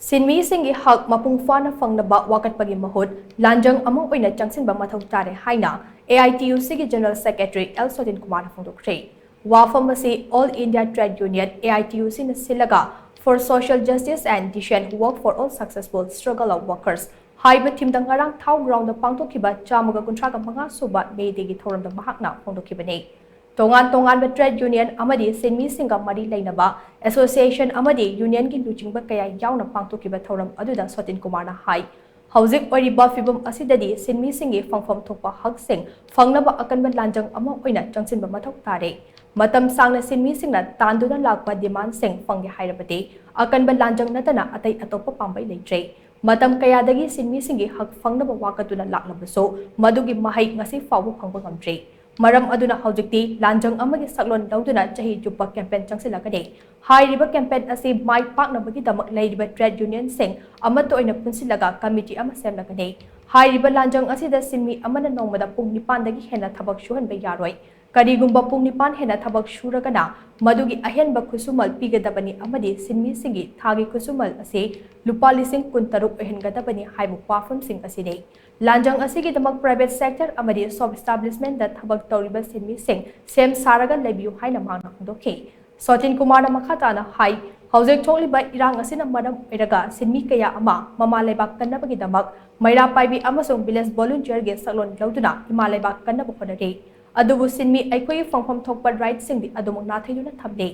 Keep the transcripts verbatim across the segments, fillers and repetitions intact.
ꯁꯤꯟꯃꯤꯁꯤꯡꯒꯤ ꯍꯛ ꯃꯄꯨꯡ ꯐꯥꯅ ꯐꯪꯅꯕ ꯋꯥꯀꯠꯄꯒꯤ ꯃꯍꯨꯠ ꯂꯥꯟꯖꯪ ꯑꯃ ꯑꯣꯏꯅ ꯆꯪꯁꯤꯟꯕ ꯃꯊꯧ ꯇꯥꯔꯦ ꯍꯥꯏꯅ ꯑꯦ ꯑꯥꯏ ꯇꯤ ꯌꯨ ꯁꯤꯒꯤ General Secretary ꯑꯦꯜ ꯁꯣꯇꯤꯟ ꯀꯨꯃꯥꯔꯅ ꯐꯣꯡꯗꯣꯛꯈ꯭ꯔꯦ꯫ ꯋꯥꯐꯝ ꯑꯁꯤ All India Trade Union, A I T U C ꯅ ꯁꯤꯜꯂꯒ For Social Justice and Decent Work for All, Successful Struggle of Workers ꯍꯥꯏꯕ ꯊꯤꯝꯗ ꯉꯔꯥꯡ ꯊꯥꯎ ꯒ꯭ꯔꯥꯎꯟꯗ ꯄꯥꯡꯊꯣꯛꯈꯤꯕ ꯆꯥꯝꯃꯒ ꯀꯨꯟꯊ꯭ꯔꯥꯒ ꯃꯉꯥ ꯁꯨꯕ ꯃꯦ ꯗꯦꯒꯤ ꯊꯧꯔꯝꯗ ꯃꯍꯥꯛꯅ ꯐꯣꯡꯗꯣꯛꯈꯤꯕꯅꯤ꯫ ꯇꯣꯉꯥꯟ ꯇꯣꯉꯥꯟꯕ ꯇ꯭ꯔꯦꯗ ꯌꯨꯅꯤꯌꯟ ꯑꯃꯗꯤ ꯁꯤꯟꯃꯤꯁꯤꯡꯒ ꯃꯔꯤ ꯂꯩꯅꯕ ꯑꯦꯁꯣꯁꯤꯌꯦꯁꯟ ꯑꯃꯗꯤ ꯌꯨꯅꯤꯌꯟꯒꯤ ꯂꯨꯆꯤꯡꯕ ꯀꯌꯥ ꯌꯥꯎꯅ ꯄꯥꯡꯊꯣꯛꯈꯤꯕ ꯊꯧꯔꯝ ꯑꯗꯨꯗ ꯁꯣꯇꯤꯟ ꯀꯨꯃꯥꯔꯅ ꯍꯥꯏ, ꯍꯧꯖꯤꯛ ꯑꯣꯏꯔꯤꯕ ꯐꯤꯕꯝ ꯑꯁꯤꯗꯗꯤ ꯁꯤꯟꯃꯤꯁꯤꯡꯒꯤ ꯐꯪꯐꯝ ꯊꯣꯛꯄ ꯍꯛꯁꯤꯡ ꯐꯪꯅꯕ ꯑꯀꯟꯕ ꯂꯥꯟꯖꯪ ꯑꯃ ꯑꯣꯏꯅ ꯆꯪꯁꯤꯟꯕ ꯃꯊꯧ ꯇꯥꯔꯦ꯫ ꯃꯇꯝ ꯁꯥꯡꯅ ꯁꯤꯟꯃꯤꯁꯤꯡꯅ ꯇꯥꯟꯗꯨꯅ ꯂꯥꯛꯄ ꯗꯤꯃꯥꯟꯁꯤꯡ ꯐꯪꯒꯦ ꯍꯥꯏꯔꯕꯗꯤ ꯑꯀꯟꯕ ꯂꯥꯟꯖꯪ ꯅꯠꯇꯅ ꯑꯇꯩ ꯑꯇꯣꯞꯄ ꯄꯥꯝꯕꯩ ꯂꯩꯇ꯭ꯔꯦ꯫ ꯃꯇꯝ ꯀꯌꯥꯗꯒꯤ ꯁꯤꯟꯃꯤꯁꯤꯡꯒꯤ ꯍꯛ ꯐꯪꯅꯕ ꯋꯥꯀꯠꯇꯨꯅ ꯂꯥꯛꯂꯕꯁꯨ ꯃꯗꯨꯒꯤ ꯃꯍꯩ ꯉꯁꯤ ꯐꯥꯎꯕ ꯐꯪꯕ ꯉꯝꯗ꯭ꯔꯤ꯫ ꯃꯔꯝ ꯑꯗꯨꯅ ꯍꯧꯖꯤꯛꯇꯤ ꯂꯥꯟꯖꯪ ꯑꯃꯒꯤ ꯁꯛꯂꯣꯟ ꯂꯧꯗꯨꯅ ꯆꯍꯤ ꯆꯨꯞꯄ ꯀꯦꯝꯄꯦꯟ ꯆꯪꯁꯤꯜꯂꯛꯀꯅꯤ꯫ ꯍꯥꯏꯔꯤꯕ ꯀꯦꯝꯄꯦꯟ ꯑꯁꯤ ꯃꯥꯏ ꯄꯥꯛꯅꯕꯒꯤꯗꯃꯛ ꯂꯩꯔꯤꯕ ꯇ꯭ꯔꯦꯗ ꯌꯨꯅꯤꯌꯟꯁꯤꯡ ꯑꯃꯠꯇ ꯑꯣꯏꯅ ꯄꯨꯟꯁꯤꯜꯂꯒ ꯀꯃꯤꯇꯤ ꯑꯃ ꯁꯦꯝꯂꯒꯅꯤ꯫ ꯍꯥꯏꯔꯤꯕ ꯂꯥꯟꯖꯪ ꯑꯁꯤꯗ ꯁꯤꯟꯃꯤ ꯑꯃꯅ ꯅꯣꯡꯃꯗ ꯄꯨꯡ ꯅꯤꯄꯥꯟꯗꯒꯤ ꯍꯦꯟꯅ ꯊꯕꯛ ꯁꯨꯍꯟꯕ ꯌꯥꯔꯣꯏ꯫ ꯀꯔꯤꯒꯨꯝꯕ ꯄꯨꯡ ꯅꯤꯄꯥꯟ ꯍꯦꯟꯅ ꯊꯕꯛ ꯁꯨꯔꯒꯅ ꯃꯗꯨꯒꯤ ꯑꯍꯦꯟꯕ ꯈꯨꯠꯁꯨꯃꯜ ꯄꯤꯒꯗꯕꯅꯤ ꯑꯃꯗꯤ ꯁꯤꯟꯃꯤꯁꯤꯡꯒꯤ ꯊꯥꯒꯤ ꯈꯨꯠꯁꯨꯃꯜ ꯑꯁꯤ ꯂꯨꯄꯥ ꯂꯤꯁꯤꯡ ꯀꯨꯟꯇꯔꯨꯛ ꯑꯣꯏꯍꯟꯒꯗꯕꯅꯤ ꯍꯥꯏꯕ ꯋꯥꯐꯝꯁꯤꯡ ꯑꯁꯤꯅꯤ꯫ ꯂꯥꯟꯖꯪ ꯑꯁꯤꯒꯤꯗꯃꯛ ꯄ꯭ꯔꯥꯏꯚꯦꯠ ꯁꯦꯛꯇꯔ ꯑꯃꯗꯤ ꯁꯕ ꯏꯁꯇꯥꯕ꯭ꯂꯤꯁꯃꯦꯟꯗ ꯊꯕꯛ ꯇꯧꯔꯤꯕꯁꯤꯡ ꯃꯤꯁꯤꯡ ꯁꯦꯝ ꯁꯥꯔꯒ ꯂꯩꯕꯤꯌꯨ ꯍꯥꯏꯅ ꯃꯍꯥꯛꯅ ꯐꯣꯡꯗꯣꯛꯈꯤ꯫ ꯁꯣꯇꯤꯟ ꯀꯨꯃꯥꯔꯅ ꯃꯈꯥ ꯇꯥꯅ ꯍꯥꯏ, ꯍꯧꯖꯤꯛ ꯊꯣꯛꯂꯤꯕ ꯏꯔꯥꯡ ꯑꯁꯤꯅ ꯃꯔꯝ ꯑꯣꯏꯔꯒ ꯁꯤꯟꯃꯤ ꯀꯌꯥ ꯑꯃ ꯃꯃꯥ ꯂꯩꯕꯥꯛ ꯀꯟꯅꯕꯒꯤꯗꯃꯛ ꯃꯩꯔꯥ ꯄꯥꯏꯕꯤ ꯑꯃꯁꯨꯡ ꯚꯤꯂꯦꯖ ꯚꯣꯂꯨꯟꯇꯤꯌꯔꯒꯤ ꯁꯛꯂꯣꯟ ꯂꯧꯗꯨꯅ ꯏꯃꯥ ꯂꯩꯕꯥꯛ ꯀꯟꯅꯕ ꯍꯣꯠꯅꯔꯤ꯫ ꯑꯗꯨꯕꯨ ꯁꯤꯟꯃꯤ ꯑꯩꯈꯣꯏꯒꯤ ꯐꯪꯐꯝ ꯊꯣꯛꯄ ꯔꯥꯏꯠꯁꯤꯡꯗꯤ ꯑꯗꯨꯃꯛ ꯅꯥꯊꯩꯗꯨꯅ ꯊꯝꯂꯤ꯫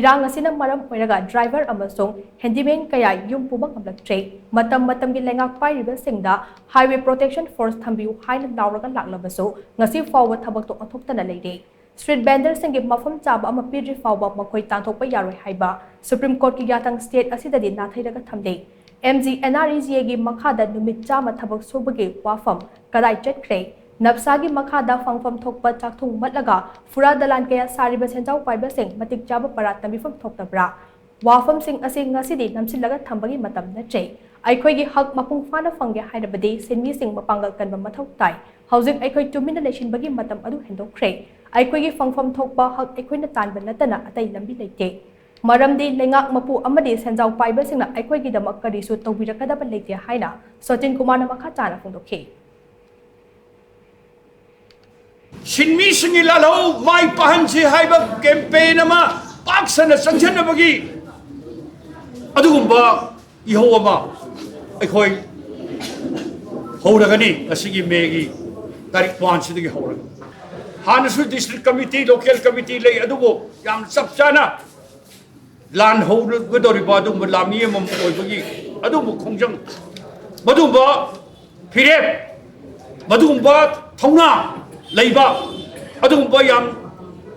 ꯏꯔꯥꯡ ꯑꯁꯤꯅ ꯃꯔꯝ ꯑꯣꯏꯔꯒ ꯗ꯭ꯔꯥꯏꯚꯔ ꯑꯃꯁꯨꯡ ꯍꯦꯟꯗꯤꯃꯦꯟ ꯀꯌꯥ ꯌꯨꯝ ꯄꯨꯕ ꯉꯝꯂꯛꯇ꯭ꯔꯦ꯫ ꯃꯇꯝ ꯃꯇꯝꯒꯤ ꯂꯩꯉꯥꯛ ꯄꯥꯏꯔꯤꯕꯁꯤꯡꯗ ꯍꯥꯏꯋꯦ ꯄ꯭ꯔꯣꯇꯦꯛꯁꯟ ꯐꯣꯔꯁ ꯊꯝꯕꯤꯌꯨ ꯍꯥꯏꯅ ꯂꯥꯎꯔꯒ ꯂꯥꯛꯂꯕꯁꯨ ꯉꯁꯤ ꯐꯥꯎꯕ ꯊꯕꯛꯇꯣ ꯑꯣꯟꯊꯣꯛꯇꯅ ꯂꯩꯔꯦ꯫ ꯁ꯭ꯇ꯭ꯔꯤꯠ ꯚꯦꯟꯗꯔꯁꯤꯡꯒꯤ ꯃꯐꯝ ꯆꯥꯕ ꯑꯃ ꯄꯤꯗ꯭ꯔꯤ ꯐꯥꯎꯕ ꯃꯈꯣꯏ ꯇꯥꯟꯊꯣꯛꯄ ꯌꯥꯔꯣꯏ ꯍꯥꯏꯕ ꯁꯨꯄ꯭ꯔꯤꯝ ꯀꯣꯔꯠꯀꯤ ꯌꯥꯊꯪ ꯁ꯭ꯇꯦꯠ ꯑꯁꯤꯗꯗꯤ ꯅꯥꯊꯩꯔꯒ ꯊꯝꯂꯦ꯫ M G N R E G ꯑꯦꯒꯤ ꯃꯈꯥꯗ ꯅꯨꯃꯤꯠ ꯆꯥꯝꯃ ꯊꯕꯛ ꯁꯨꯕꯒꯤ ꯋꯥꯐꯝ ꯀꯗꯥꯏ ꯆꯠꯈ꯭ꯔꯦ? ꯅꯞꯁꯥꯒꯤ ꯃꯈꯥꯗ ꯐꯪꯐꯝ ꯊꯣꯛꯄ ꯆꯥꯛꯊꯨꯡ ꯃꯠꯂꯒ ꯐꯨꯔꯥ ꯗꯂꯥꯟ ꯀꯌꯥ ꯁꯥꯔꯤꯕ ꯁꯦꯟꯖꯥꯎ ꯄꯥꯏꯕꯁꯤꯡ ꯃꯇꯤꯛ ꯆꯥꯕ ꯄꯔꯥ ꯇꯝꯕꯤꯐꯝ ꯊꯣꯛꯇꯕ꯭ꯔꯥ? ꯋꯥꯐꯝꯁꯤꯡ ꯑꯁꯤ ꯉꯁꯤꯗꯤ ꯅꯝꯁꯤꯜꯂꯒ ꯊꯝꯕꯒꯤ ꯃꯇꯝ ꯅꯠꯇ꯭ꯔꯦ꯫ ꯑꯩꯈꯣꯏꯒꯤ ꯍꯛ ꯃꯄꯨꯡ ꯐꯥꯅ ꯐꯪꯒꯦ ꯍꯥꯏꯔꯕꯗꯤ ꯁꯤꯟꯃꯤꯁꯤꯡ ꯃꯄꯥꯡꯒꯜ ꯀꯟꯕ ꯃꯊꯧ ꯇꯥꯏ꯫ ꯍꯧꯖꯤꯛ ꯑꯩꯈꯣꯏ ꯇꯨꯃꯤꯟꯅ ꯂꯩꯁꯤꯟꯕꯒꯤ ꯃꯇꯝ ꯑꯗꯨ ꯍꯦꯟꯗꯣꯛꯈ꯭ꯔꯦ꯫ ꯑꯩꯈꯣꯏꯒꯤ ꯐꯪꯐꯝ ꯊꯣꯛꯄ ꯍꯛ ꯑꯩꯈꯣꯏꯅ ꯇꯥꯟꯕ ꯅꯠꯇꯅ ꯑꯇꯩ ꯂꯝꯕꯤ ꯂꯩꯇꯦ꯫ ꯃꯔꯝꯗꯤ ꯂꯩꯉꯥꯛ ꯃꯄꯨ ꯑꯃꯗꯤ ꯁꯦꯟꯖꯥꯎ ꯄꯥꯏꯕꯁꯤꯡꯅ ꯑꯩꯈꯣꯏꯒꯤꯗꯃꯛ ꯀꯔꯤꯁꯨ ꯇꯧꯕꯤꯔꯛꯀꯗꯕ ꯂꯩꯇꯦ ꯍꯥꯏꯅ ꯁꯆꯤꯟ ꯀꯨꯃꯥꯔꯅ ꯃꯈꯥ ꯇꯥꯅ ꯐꯣꯡꯗꯣꯛꯈꯤ꯫ ꯁꯤꯟꯃꯤꯁꯤꯡꯒꯤ ꯂꯥꯜꯍꯧ ꯃꯥꯏ ꯄꯥꯛꯍꯟꯁꯤ ꯍꯥꯏꯕ ꯀꯦꯝꯄꯦꯟ ꯑꯃ ꯄꯥꯛ ꯁꯟꯅ ꯆꯪꯁꯤꯟꯅꯕꯒꯤ ꯑꯗꯨꯒꯨꯝꯕ ꯏꯍꯧ ꯑꯃ ꯑꯩꯈꯣꯏ ꯍꯧꯔꯒꯅꯤ꯫ ꯉꯁꯤꯒꯤ ꯃꯦꯒꯤ ꯇꯥꯔꯤꯛ ꯋꯥꯟꯁꯤꯗꯒꯤ ꯍꯧꯔꯒ ꯍꯥꯟꯅꯁꯨ ꯗꯤꯁꯇ꯭ꯔꯤꯛ ꯀꯃꯤꯇꯤ, ꯂꯣꯀꯦꯜ ꯀꯃꯤꯇꯤ ꯂꯩ, ꯑꯗꯨꯕꯨ ꯌꯥꯝ ꯆꯞ ꯆꯥꯅ ꯂꯥꯟ ꯍꯧꯒꯗꯧꯔꯤꯕ ꯑꯗꯨꯒꯨꯝꯕ ꯂꯥꯟꯃꯤ ꯑꯃꯃꯝ ꯑꯣꯏꯕꯒꯤ ꯑꯗꯨꯒꯨꯝꯕ ꯈꯣꯡꯖꯪ, ꯃꯗꯨꯒꯨꯝꯕ ꯐꯤꯔꯦꯞ, ꯃꯗꯨꯒꯨꯝꯕ ꯊꯧꯅꯥ ꯂꯩꯕ, ꯑꯗꯨꯒꯨꯝꯕ ꯌꯥꯝ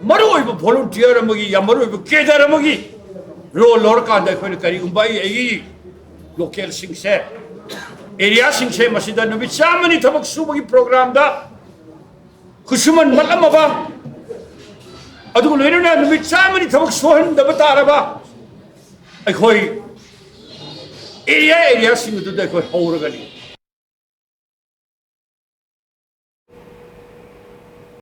ꯃꯔꯨ ꯑꯣꯏꯕ ꯚꯣꯂꯨꯟꯇꯤꯌꯔ ꯑꯃꯒꯤ, ꯌꯥꯝ ꯃꯔꯨ ꯑꯣꯏꯕ ꯀꯦꯗꯔ ꯑꯃꯒꯤ ꯔꯣꯜ ꯂꯧꯔꯀꯥꯟꯗ ꯑꯩꯈꯣꯏꯅ ꯀꯔꯤꯒꯨꯝꯕ ꯑꯩ ꯑꯩꯒꯤ ꯂꯣꯀꯦꯜꯁꯤꯡꯁꯦ, ꯑꯦꯔꯤꯌꯥꯁꯤꯡꯁꯦ ꯃꯁꯤꯗ ꯅꯨꯃꯤꯠ ꯆꯥꯝꯃꯅꯤ ꯊꯕꯛ ꯁꯨꯕꯒꯤ ꯄ꯭ꯔꯣꯒ꯭ꯔꯥꯝꯗ ꯈꯨꯠꯁꯨꯃꯟ ꯃꯠꯂꯝꯃꯕ, ꯑꯗꯨꯒ ꯂꯣꯏꯅꯅ ꯅꯨꯃꯤꯠ ꯆꯥꯝꯃꯅꯤ ꯊꯕꯛ ꯁꯨꯍꯟꯗꯕ ꯇꯥꯔꯕ, ꯑꯩꯈꯣꯏ ꯑꯦꯔꯤꯌꯥ ꯑꯦꯔꯤꯌꯥꯁꯤꯡ ꯑꯗꯨꯗ ꯑꯩꯈꯣꯏ ꯍꯧꯔꯒꯅꯤ꯫